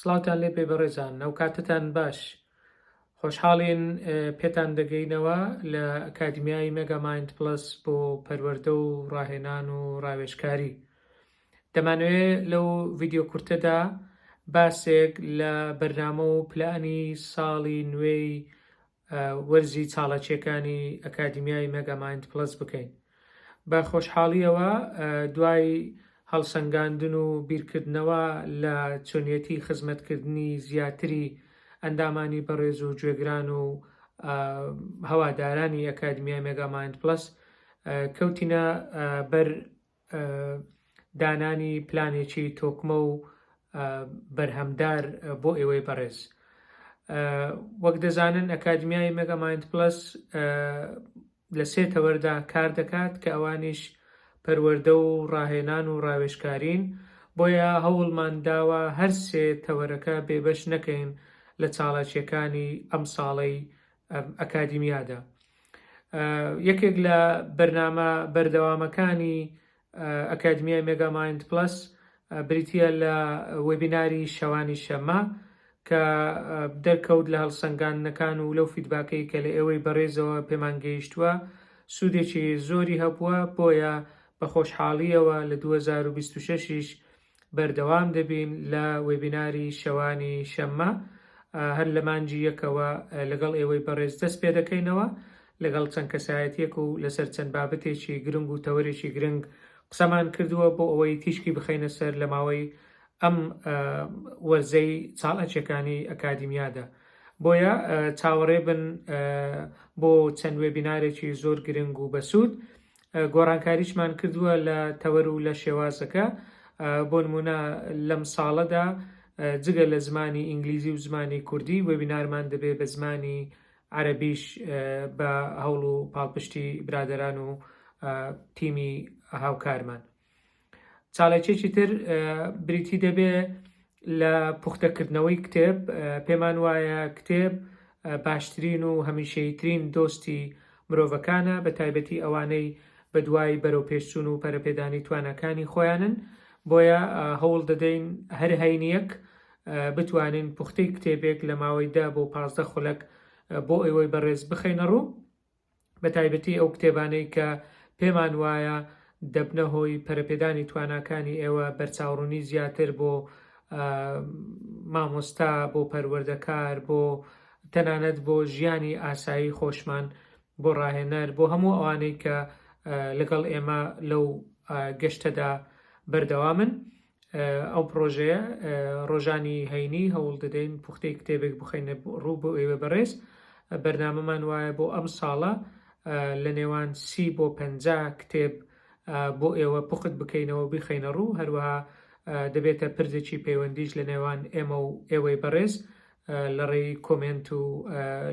سڵاوتان لێ بێ بەڕێزان ئەوکاتەتان باش خۆشحاڵین پێتان دەگەینەوە لە ئەکادیمیای مێگا مایند پڵەس بۆ پەروەردە و ڕاهێنان و ڕاوێژکاری دەمانەوێ لەو ڤیدیۆ کورتەدا باسێک لە بەرنامە و پلانی ساڵی نوێی وەرزی چاڵاکییەکانی ئەکادیمیای مێگا مایند پڵەس بکەین. بە خۆشحاڵییەوە دوای هەڵسەنگاندن و بیرکردنەوە لە چۆنیەتی خزمەتکردنی زیاتری ئەندامانی بەڕێز و گوێگران و هەوادارانی ئەکادیمیای مێگا مایند پڵەس کەوتینە بەر دانانی پلانێکی تۆکمە و بەرهەمدار بۆ ئێوەی بەڕێز. وەک دەزانن ئەکادمیای مێگا مایند پڵەس لە سێ تەوەردا کار دەکات کە ئەوانیش پەروەردە و ڕاهێنان و ڕاوێژکارین، بۆیە هەوڵمان داوە هەر سێ تەوەرەکە بێبەش نەکەین لە چاڵاکییەکانی ئەمساڵەی ئەکادیمیادا. یەکێک لە بەرنامە بەردەوامەکانی ئەکادمیای مێگا مایند پڵەس بریتییە لە وێبیناری شەوانی شەممە کە دەرکەوت لە هەڵسەنگاندنەکان و لەو feedback ەی کە لە ئێوەی بەڕێزەوە پێمان گەیشتووە سوودێکی زۆری هەبووە بۆیە بە خۆشحاڵییەوە لە 2026 یش بەردەوام دەبین لە وێبیناری شەوانی شەممە هەر لە مانگی یەکەوە لەگەڵ ئێوەی بەڕێز دەست پێ دەکەینەوە لەگەڵ چەند کەسایەتیەک و لەسەر چەند بابەتێکی گرنگ و تەوەرێکی گرنگ قسەمان کردووە بۆ ئەوەی تیشکی بخەینە سەر لە ماوەی ئەم وەرزەی چاڵەکیەکانی ئەکادیمیادا بۆیە چاوەڕێ بن بۆ چەند وێبینارێکی زۆر گرنگ و بەسوود گۆڕانکاریشمان کردووە لە تەوەر و لە شێوازەکە بۆ نمونە لەم ساڵەدا جگە لە زمانی ئینگلیزی و زمانی کوردی وێبینارمان دەبێ بە زمانی عەرەبیش بە هەوڵ و پاڵپشتی برادەران و تیمی هاوکارمان. چالاکیەکی تر بریتی دەبێ لە پوختەکردنەوەی کتێب، پێمان وایە کتێب باشترین و هەمیشەییترین دۆستی مرۆڤەکانە، بە تایبەتی ئەوانەی بەدوای بەرەوپێشچوون و پەرەپێدانی تواناکانی خۆیانن، بۆیە هەوڵ دەدەین هەر هەینییەک بتوانین پوختەی کتێبێک لە ماوەی دە بۆ 15 خولەک بۆ ئێوەی بەڕێز بخەینە ڕوو. بە تایبەتی ئەو کتێبانەی کە پێمان وایە دەبنە هۆی پەرەپێدانی تواناکانی ئێوە، بەرچاوڕوونی زیاتر بۆ مامۆستا، بۆ پەروەردەکار، بۆ تەنانەت بۆ ژیانی ئاسایی خۆشمان، بۆ ڕاهێنەر، بۆ هەموو ئەوانەی کە لەگەڵ ئێمە لەو گەشتەدا بەردەوامن. ئەو پڕۆژەیە ڕۆژانی هەینی هەوڵ دەدەین پوختەی کتێبێک بخەینە ڕوو بۆ ئێوە بەڕێز. بەرنامەمان وایە بۆ ئەم ساڵە لە نێوان 30 بۆ 50 کتێب بۆ ئێوە پوخت بکەینەوە و بیخەینە ڕوو، هەروەها دەبێتە پردێکی پەیوەندیش لە نێوان ئێمە و ئێوەی بەڕێز لە ڕێی comment و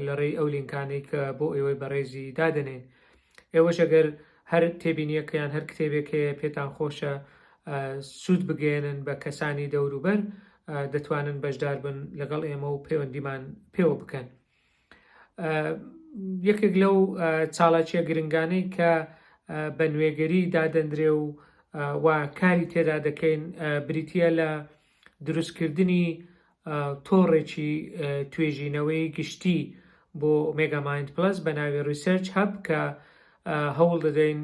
لە ڕێی ئەو لینکانەی کە بۆ ئێوەی بەڕێزی دادەنێین. ئێوەش ئەگەر هەر تێبینیەک یان هەر کتێبێک هەیە پێتان خۆشە سوود بگەیەنن بە کەسانی دەوروبەر دەتوانن بەشدار بن لەگەڵ ئێمە و پەیوەندیمان پێوە بکەن. یەکێک لەو چاڵاکیە گرنگانەی کە بە نوێگەری دادەندرێ و و کاری تێدا دەکەین بریتە لە دروستکردنی تۆڕێکی توێژینەوەی گشتی بۆ مێگا مایند پڵەس بە ناوی Research Hub کە هەوڵ دەدەین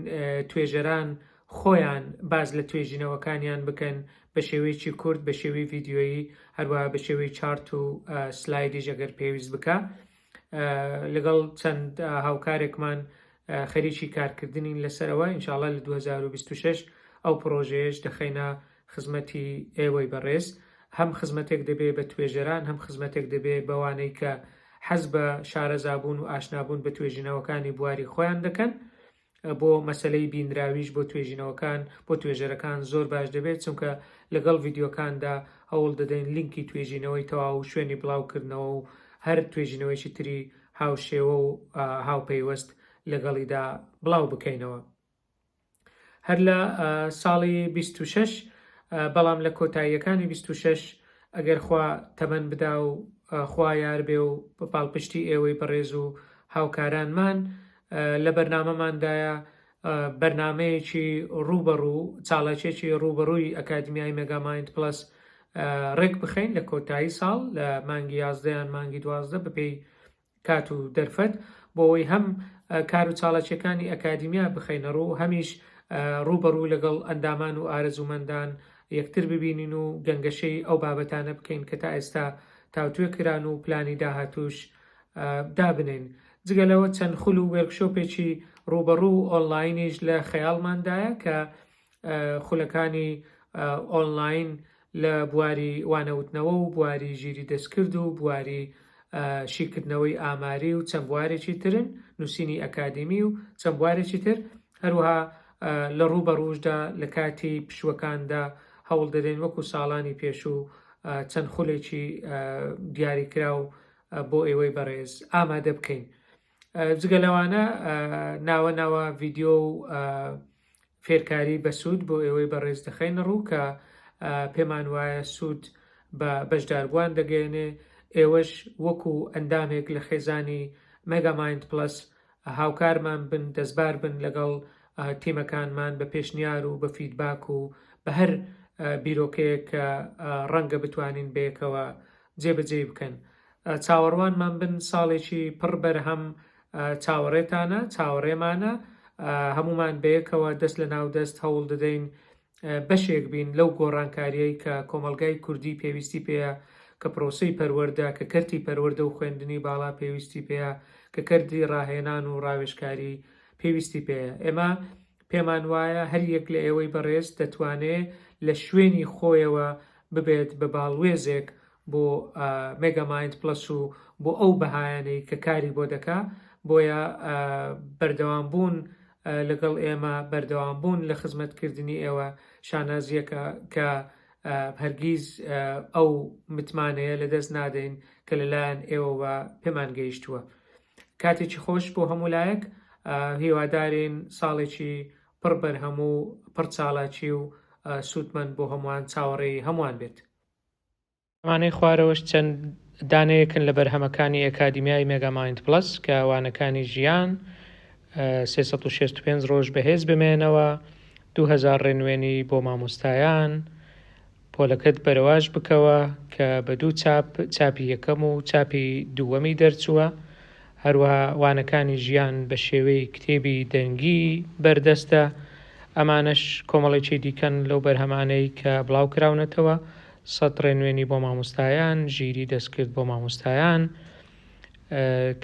توێژەران خۆیان باس لە توێژینەوەکانیان بکەن بە شێوەیەکی کورت، بە شێوەی ڤیدیۆیی، هەروەها بە شێوەی chart و سلایدیش ئەگەر پێویست بکا. لەگەڵ چەند هاوکارێکمان خەریکی کارکردنین لەسەرەوە، ئینشاڵڵا لە 2026 ئەو پڕۆژەیەش دەخەینە خزمەتی ئێوەی بەڕێز، هەم خزمەتێک دەبێ بە توێژەران، هەم خزمەتێک دەبێ بەوانەی کە حەز بە شارەزابوون و ئاشنابوون بە توێژینەوەکانی بواری خۆیان دەکەن. بۆ مەسەلەی بینراویش بۆ توێژینەوەکان، بۆ توێژەرەکان زۆر باش دەبێت، چونکە لەگەڵ ڤیدیۆکاندا هەوڵ دەدەین لینکی توێژینەوەی تەواو و شوێنی بڵاوکردنەوە و هەر توێژینەوەیەکی تری هاوشێوە و هاوپەیوەست لەگەڵیدا بڵاو بکەینەوە. هەر لە ساڵی 26 بەڵام لە کۆتاییەکانی 26 ئەگەر خوا تەمەن بدا و خوا یار بێ و بە پاڵپشتی ئێوەی بەڕێز و هاوکارانمان لە بەرنامەماندایە بەرنامەیەکی ڕووبەڕوو چاڵاکیەکی ڕووبەڕووی ئەکادمیای مێگا مایند پڵەس. ڕێک بخەین لە کۆتایی ساڵ لە مانگی 11 یان مانگی 12 بەپێی کات و دەرفەت بۆ ئەوەی هەم کار و چاڵاکیەکانی ئەکادیمیا بخەینە ڕوو هەمیش ڕووبەڕوو لەگەڵ ئەندامان و ئارەزوومەندان یەکتر ببینین و گەنگەشەی ئەو بابەتانە بکەین کە تا ئێستا تاوتوێ کران و پلانی داهاتووش دابنێین. جگە لەوە چەند خول و وێرکشۆپێکی ڕووبەڕوو و ئۆنلاینیش لە خەیاڵماندایە کە خولەکانی ئۆنلاین لە بواری وانەوتنەوە و بواری ژیری دەستکرد و بواری شیکردنەوەی ئاماری و چەند بوارێکی ترن، نووسینی ئەکادیمی و چەند بوارێکی تر. هەروەها لە ڕوو بە ڕووشدا لە کاتی پشووەکاندا هەوڵ دەدەین وەکو ساڵانی پێشوو چەند خولێکی دیاریکراو بۆ ئێوەی بەڕێز ئامادە بکەین. جگە لەوانە ناوە ناوە ڤیدیۆ و فێرکاری بەسوود بۆ ئێوەی بەڕێز دەخەینە ڕوو کە پێمان وایە سوود بە بەشداربووان دەگەیەنێ، ئێوەش وەکو ئەندامێک لە خێزانی مێگامایند پڵەس هاوکارمان بن، دەستبار بن لەگەڵ تیمەکانمان بە پێشنیار و بە feedback و بە هەر بیرۆکەیەک کە ڕەنگە بتوانین بەیەکەوە جێبەجێی بکەن. چاوەڕوانمان بن ساڵێکی پڕ بەرهەم چاوەڕێتانە، چاوەڕێمانە، هەموومان بەیەکەوە دەست لەناو دەست هەوڵ دەدەین بەشێک بین لەو گۆڕانکارییەی کە کۆمەڵگای کوردی پێویستی پێیە، کە پرۆسەی پەروەردە، کە کەرتی پەروەردە و خوێندنی باڵا پێویستی پێیە، کە کەرتی ڕاهێنان و ڕاوێژکاری پێویستی پێیە. ئێمە پێمان وایە هەر یەک لە ئێوەی بەڕێز دەتوانێ لە شوێنی خۆیەوە ببێت بە باڵوێزێک بۆ مێگامایند پڵەس و بۆ ئەو بەهایانەی کە کاری بۆ دەکا، بۆیە بەردەوام بوون لەگەڵ ئێمە، بەردەوام بوون لە خزمەتکردنی ئێوە شانازییەکە کە هەرگیز ئەو متمانەیە لەدەست نادەین کە لەلایەن ئێوەوە پێمان گەیشتووە. کاتێکی خۆش بۆ هەموو لایەک، هیوادارین ساڵێکی پڕ بەرهەم و پڕ چالاکی و سوودمەند بۆ هەمووان چاوەڕێی هەمووان بێت. ئەمانەی خوارەوەش چەند دانەیەکن لە بەرهەمەکانی ئەکادیمیای مێگامایند پڵەس کە وانەکانی ژیان، 365 ڕۆژ بەهێز بمێنەوە، 2000 ڕێنوێنی بۆ مامۆستایان، پۆلەکەت بەرەواژ بکەوە کە بە دوو چاپ، چاپی یەکەم و چاپی دووەمی دەرچووە، هەروەها وانەکانی ژیان بە شێوەی کتێبی دەنگی بەردەستە، ئەمانەش کۆمەڵێکی دیکەن لەو بەرهەمانەی کە بڵاوکراونەتەوە، سەت ڕێنوێنی بۆ مامۆستایان، ژیری دەستکرد بۆ مامۆستایان،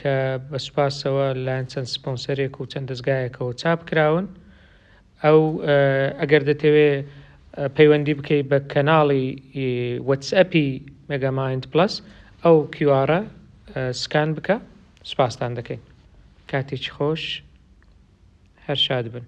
کە بە سوپاسەوە لەلایەن چەند سپۆنسەرێک و چەند دەزگایەکەوە چاپ کراون. ئەو ئەگەر دەتەوێ پەیوەندی بکەی بە کەناڵی وەتسئەپی مێگامایند پڵەس ئەو QR ە سکان بکە سوپاستان دەکەین. کاتێکی خۆش هەر شاد بن.